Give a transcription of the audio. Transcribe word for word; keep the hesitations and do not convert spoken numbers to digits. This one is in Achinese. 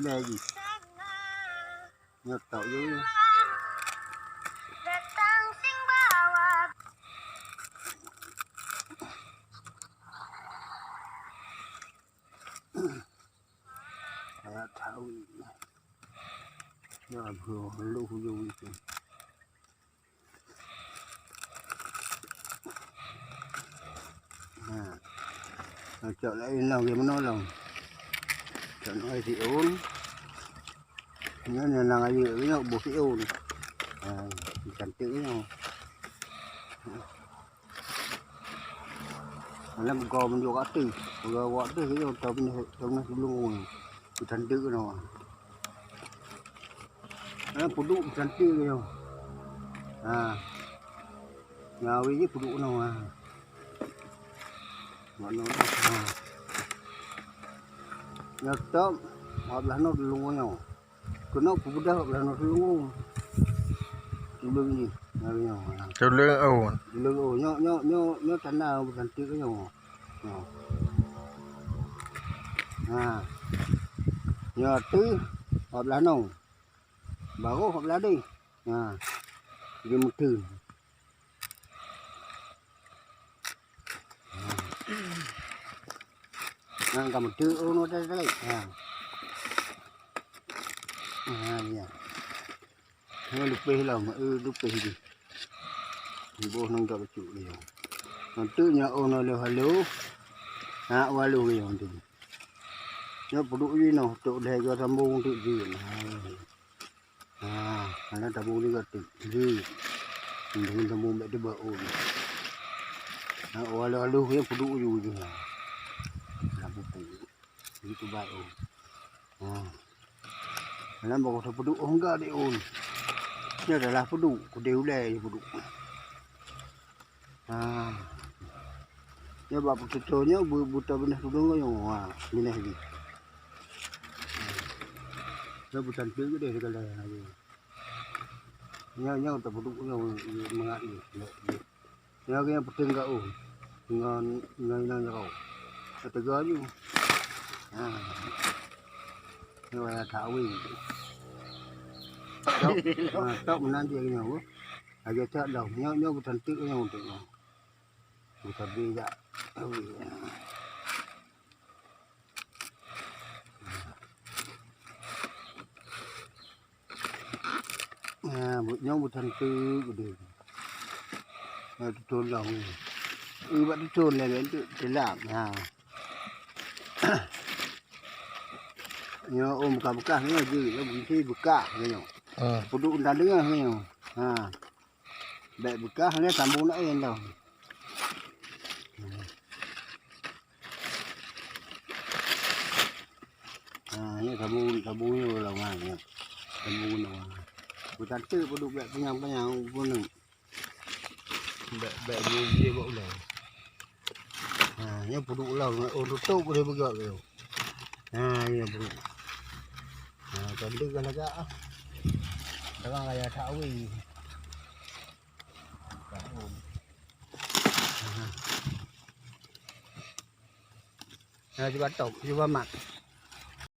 Lagi. Nyotok je. Ayat tahu. Ya, bro, lu hujung itu. Ha. Cok laén lom, bagaimana lom? Cok laén siôn. Nyan, nyan nang ayeuk nyoe boh siôn. Ha, cantik nyoe. Malam gom meunyoe ka ateueh, gom ateueh nyoe, tabeuneuh, tabeuneuh tulông. Cantik nyoe. Ha, peuduek cantik nyoe. Ha. Nyawi jih peuduek nyoe, ha. Nyoe, nyoe, ha. Nyoe top, dua belah nyoe tulông nyoe. Keunoe peubeudôh blah nyoe tulông. Tulông jih, nyoe, nyoe, ha. Tulông, oh. Tulông, oh, nyoe, nyoe, nyoe, nyoe tanda beucantik nyoe. Nyoe. Ha. Nyoe ateueh, dua belah nyoe. Barô dua belah deh. Ha. Geumeuteun. Nyan ka meuteuk ureueng watèe-watèe. Ha. Ha, ya. Nyoe leupeh lom, eh, leupeh jih. Boh nanggroe bacut lé nyoe. Meuteuk nyoe oh nyoe lheueh haloh. Ha, oh haloh lé nyoe meuteuk. Nyoe peuduek jinoe, tok lhèe geu sambông teuk jih. Ha. Ha, hana tabông lé gata. Jeuet. Deungon tabông bèk teuba ôn. Ha, oh, aloh-aloh nyan peuduek ju jih. Ha, beutôi. Jeuet teuba ôn. Ha. Hana bak gata peuduek ôn gak di ôn. Nyoe adalah peuduek, keudeh ulèe jih peuduek. Ha. Nyoe bak peututoe nyoe bu-, buta binéh tulông nyoe. Ha, binéh jih. Nyoe beucantik keudeh sigohlèe. Nyoe, nyoe tapeuduek nyoe mangat jih. Nyoe, nyoe. Nyoe geuh nyang peuting gak u. Ngon, ngon inong jaroe. Teuga ju. Ha. Nyoe wayah that awe. Tok, ha, tok meunan jih nyoe. Lagèe cak dong. Nyoe, nyoe beucantik nyoe untuk nyoe. Beusabe jak awe. Ha, buet nyoe buet hantu geude. Ha, tutôn lom. Eh, bak tutôn lé, bak tu teulam. Ha. Nyoe, oh, beukah-beukah nyoe jeuet, nyoe beusi beukah nyoe. Hmm. Peuduek dan deungoe nyoe. Ha. Bèk beukah nyoe sambông laén lom. Ha, nyoe sabon, sabon nyoe lawang nyoe. Sabon lawang. Beucantik peuduek bèk panyang-panyang peuneuk. Bèk, bèk bujie bak ulèe. Ha, nyoe peuduek lawang, oh, tutôp boleh beugöt nyoe. Ha, nyoe peuduek. Ha, cantik kan lagak ah. Sekarang raya that awe. Ha, cuba top, cuba mat.